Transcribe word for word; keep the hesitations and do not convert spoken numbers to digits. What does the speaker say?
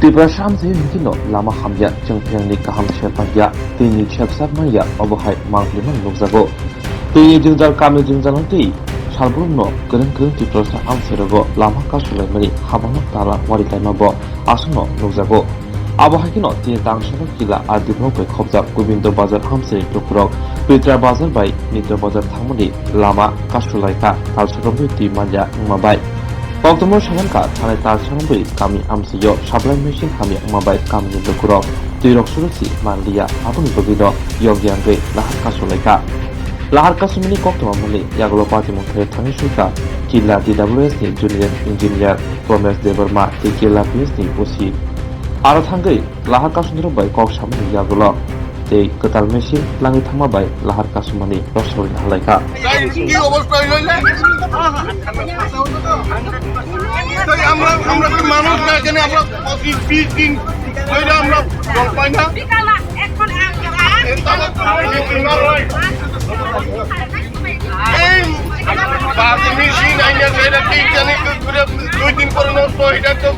Tripura samsai hwnkhe no lama hamya, chwng phiyangni kaham serpang ya, tei ni sepsap manya, obo hai mangpili man nukjago. Tei ni jwngjal kami jwngjal no tei salbrum no kwrwng kwrwng Tiprasa amsai rogo lama kasulaimani habano tala wari kaima bo aswk no nukjago. Abo hai kheno tini tangsa no kila R D block bai khopjak Gobindo Bazar hamsai ni lukurok Pitra Bazar bai Nitya Bazar thangmani lama kasulaikha, talsa romwi twi manya wngma bai. Koktwma saman kha, thanai talsa romwi kami amsio supply machine hamya wngma bai kamini lukurok twi rok suru si manliya, aboni bagwino yokya wngwi lahar kasulaikha. Lahar kasumani koktwma mani yagulo patimung thai thangwi sukha Killa D W S ni junior engineer Romesh Debbarma tei Killa P S ni O C. Aro thangwi lahar kasumrok bai kok samani yagulo tei kwtal machine langwi thangma bai lahar kasumani rosoi halaikha. এই কি অবস্থা হইল না? এই আমরা, আমরা কি মানুষ না? এখানে আমরা পঁচিশ বিশ দিন ধরে আমরা জল পাই না। এই তাহলে তো আমরা কি করবো? এই বাজে মেশিন আইনা সেটা তিন জানি করে দুই দিন পরে নষ্ট, এটা তো